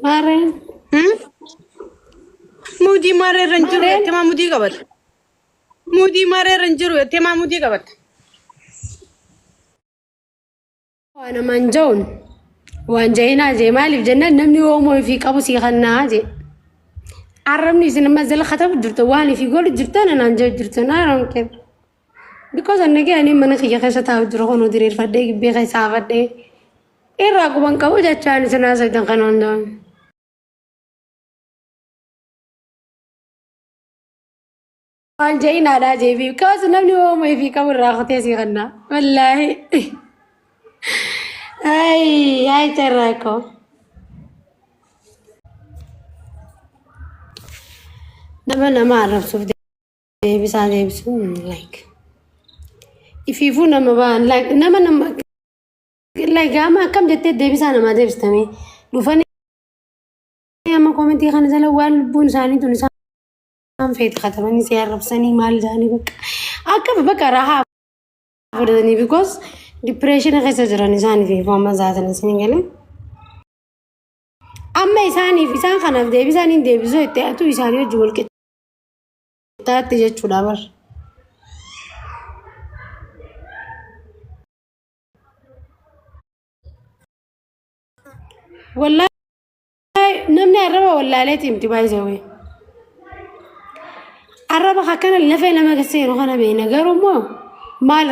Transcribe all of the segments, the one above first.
Maarreen. Muudii maarree irra hin jiru Maarreen. jettee maa mudii qabatta? Muudii maarree irra hin jiru jettee maa mudii qabatta? Waan namaan ja'uun waan ja'inaa jee maaliif jennaan namni oomoo ifii qabu sii kannaa jee. Arrabni isin amma jala katabu jirtu waan ifii godhu jirtan anaan ja'u jirtan I don't care. Because anna ga'anii mana kiyya keessa taa'u jiru kun diriirfadhee gibbee keessa hafadhee irraa quban qabu jechaan isin haasoftan kan hundaa. Waan ja'inaadhaa jee because namni oomoo ifii qabu irraa kutee sii kannaa. Wallaahi. Ay, ay carraa koo. Nama nama arrabsuuf deebisaa deebisuun like ifiifuu nama ba'an like nama nama like amma akkam jettee deebisaa namaa deebistame dhufanii amma koomentii kana jala waan lubbuun isaanii tun isaan feeti katabanii si arrabsanii maal jedhanii bakka akka bakka rahaa fudhatanii because depression keessa jiran isaanii fi amma zaatan isin galee. Amma isaaniif isaan kanaaf deebisaan hin deebisuu itti atu isaanii wajjin wal qixxaatti jechuudha bar. Wallaahi namni arraba wallaaleeti himti baay'isawee. Arraba akkana lafee nama seenu kana beekna garuu immoo maal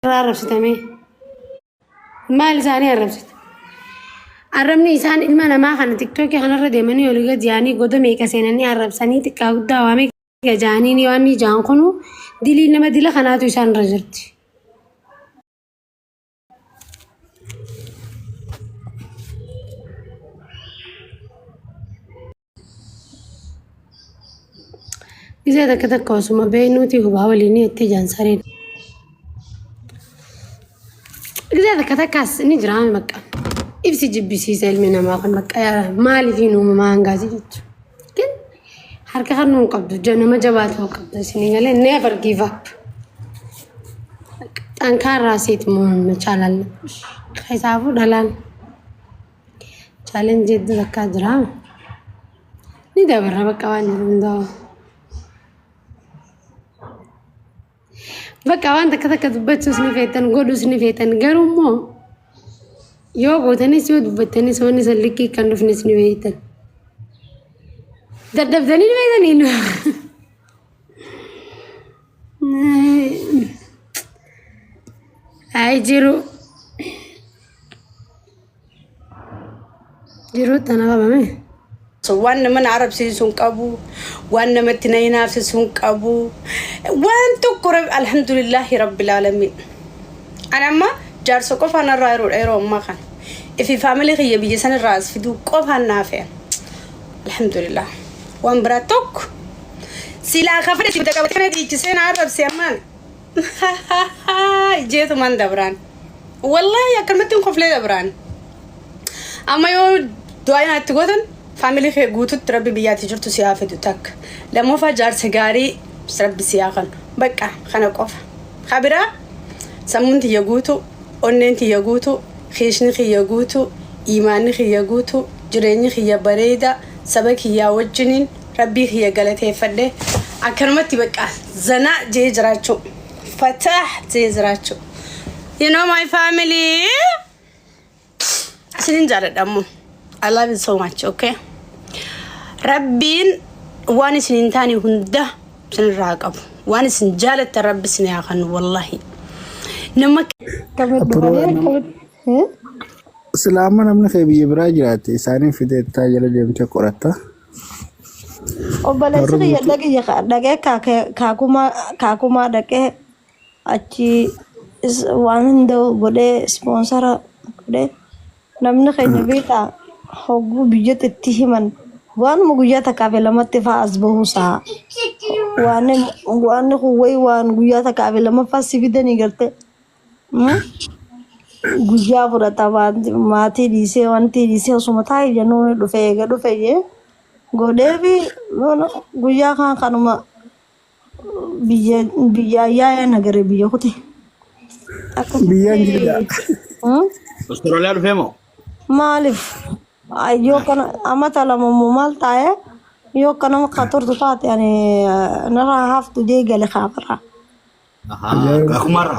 irraa arrabsitame? Maal isaanii arrabsite? Arrabni isaan ilma namaa kana tiktookii kanarra deemanii olii gad yaanii goda meeqa seenanii arrabsanii xiqqaa guddaa waamee gajaanii ni waan ni jaan kunu dilii nama dila kanaatu isaan irra jirti. Gisee takka takka osuma beeknuuti hubaa waliin jettee jaan sareen. Gisee takka takkaas ni jiraame bakka. Ibsi jibbisiisa ilmi namaa kun bakka maaliif hin uumamaa hangaasi jechuudha. ግን harka kan nuun qabdu nama jabaa ta'uu qabdu isinii galee never give up. ጠንካራ ሴት መሆን መቻል አለብሽ። Keessaafuu dhalaan challenge hedduu takkaa jira. Ni dabarra bakka waan jiru hundaa'u. Bakka waan takka takka dubbachuus ni feetan godhuus ni feetan garuu immoo yoo gootanis yoo dubbattanis wanni san likkii kan dhufnes ni beektan. Dadhabdanii ni beektanii Ay jiru. Jiru tana qabame. Waan nama na arabsiisu hin qabu, waan namatti na hinaafsisu hin qabu. Waan tokko alhamdulillaahi rabbil aalamiin. Ani amma jaarsa qofaan irraa yeroodha yeroo ammaa kana. Ifi faamilii kiyya biyya san irraa as fiduu qofaan naa fe'an. Alhamdulillah. Waan biraa tokko silaa ka fedhe ibidda qabatee na dhiichisee na arrabse ammaan. Jeetumaan dabraan. Wallaahi akkanumatti hin koflee dabraan. Amma yoo du'aa itti gootan faamilii kee guututti rabbi biyyaatti jirtu si haa fidu takka. Lammaffaa jaarsa gaarii rabbi si haa kanu. Bakka kana qofa. Ka biraa sammuun tiyya guutu, onneen tiyya guutu, kiishni kiyya guutu, iimaanni kiyya guutu, jireenyi kiyya bareeda, saba kiyyaa wajjiniin rabbii kiyya galateeffadhe akkanumatti bakka zanaa jee jiraachuu. Fatah jee jiraachuu. You know my family. Isinin jaaladha ammoo. I love you so much, okay? Rabbiin waan isin hin taane hunda isinirraa haa qabu. Waan isin jaalattan rabbi isin haa kennu wallahi. Nama Apuroo akkamitti Silaa amma namni kee biyya biraa jiraate isaanii fidee taa jala deemtee qoratta. Obboleessi Warri kiyya guutuu dhaqee dhaqee kaakumaa kaakumaa dhaqee achi waan hunda godhee sponsor godhee namni keenya beekaa hogguu biyyatti itti himan waanuma guyyaa takkaa fi lamatti fa'aa as bahuusaa waan waan kun wayi waan guyyaa takkaa fi lamaffaa si fidanii garte guyyaa fudhata maatii dhiisee wanti dhiisee osuma taa'ee jennuu ni dhufe eega dhufe jee godheefi guyyaa kaan kanuma biyya biyya yaa'ee nagare biyya kute Biyyaan akkasitti jidha. Austraaliyaa dhufee moo? Maaliif yoo kana amata 2 immoo maal taa'ee yoo kanama ka turtu taate ani narraa haftu jee gale kaafarraa. Ajaa'iba. Kakumarra.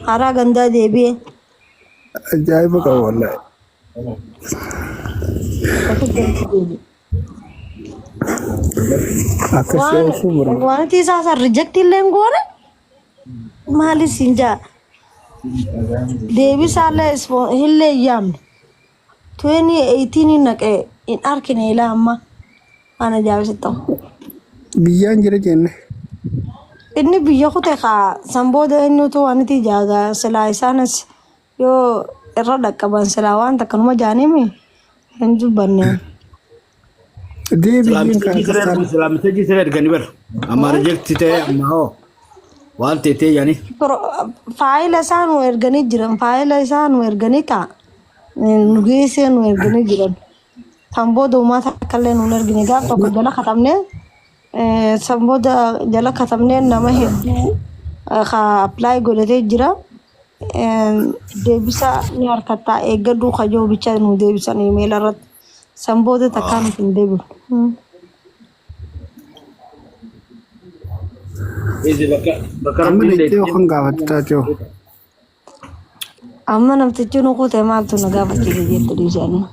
Karaa gandaa deebi'ee. Ajaa'iba qaba wallahi. Akkas Waan oofuu barbaada. wanti isaa san reject illee hin goone maali siin jaa deebisaallee illee hin yaamne. 2018 naqee hin arkine ilaa amma waan ajaa'ibsi ta'u. Biyyaan jira jenne. Inni biyya kute kaa san booda eenyutu wanti jaaga silaa isaanis yoo irra dhaqqaban silaa waan takka numa jaanimi hin dubbanne. Deebiin kan akkas taane. Silaa message siree erganii bara. Amma reject ta'e amma hoo waan ta'e ta'e yaani. Faayila isaa nu erganii jiran faayila isaa nu erganii kaa nu geessee nu erganii jiran. San booda uumaa takka illee nu hin ergine gaaf tokko jala katabnee san booda jala katabnee nama hedduu ka apply godhatee jira. Deebisa ni harkattaa eeggadhuu kajoo bicha nu deebisan imeela irratti. San booda takkaa nuti hin deebifnu. Easy bakka bakka Amma rabbiin deettee deettee. kan gaafatte taate hoo? Amma namtichi nu kute maaltu na gaafachiise jettu dhiisee amma.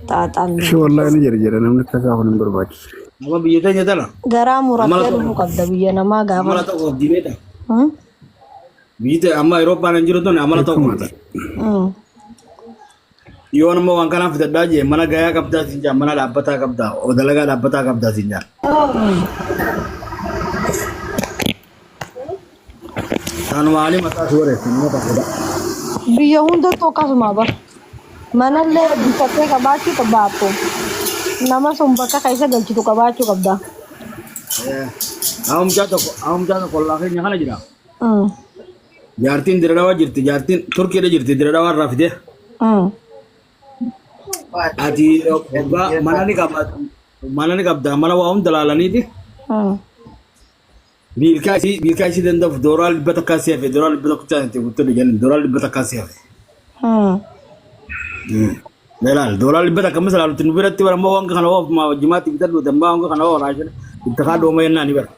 Xaaxaan Ishee wallahi ni jira jira namni akkasaa kun hin barbaachisu. Nama biyya teenya tana. Garaa Amala murattee tokko dhufuu qabda biyya namaa gaafa amala dhuftu. tokko qabdi beekta. Hmm? Biyyi ta'e amma Awurooppaan hin jiru tun amala tokko Beekamaadha. qabdi. Yoo nama waan kanaan fidadhaa jee mana gayaa qabdaa siin jaa mana dhaabbataa qabdaa oo dalagaa dhaabbataa qabdaa siin jaa. Taanuma haalii mataa si wareessu nama tokkodha. Biyya hundattuu akkasuma bar. Manallee bitattee qabaachuu baattu. Nama sun bakka keessa galchitu qabaachuu qabda. Amma mucaa tokko amma mucaa tokko ollaa keenya kana jira. Jaartiin Diradawaa jirti jaartiin Turkiidha jirti Diradawaa irraa fidee. Ati waggaa mana ni qaba mana ni qabda mana waa hunda laalaniiti. Biilkaa isii danda'uuf dooraa 100 si hafe dooraa 100 itti guuttadhu jedhan dooraa 100 si hafe. Ilaal dooraa 100 misala nuti nu biratti bara immoo wanga kana oof maa jimaatti bitadhu dammaa wanga kana oo raashin itti kaa dooma jennaan ni bara.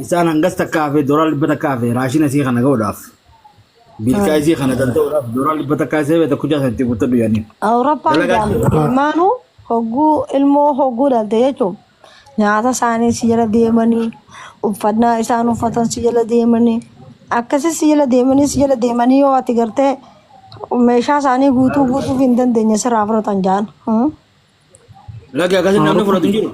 Isaan hangas takka hafe dooraa 100 hafe raashin isii kana ga'uudhaaf. Biilkaa isii kana danda'uudhaaf dooraa 100 si hafe tokko jaasa itti guuttadhu jedhanii. Awurooppaan Dalagaa ilmaanuu hogguu ilmoo hogguu dhalte jechuun nyaata isaanii si jala deemanii uffannaa isaan uffatan si jala deemanii akkasi si jala deemanii si jala deemanii yoo ati gartee meeshaa isaanii guutuu guutuuf hin dandeenye sirraa fudhatan jaan. Lagi akkasii namni fudhatu hin jiru.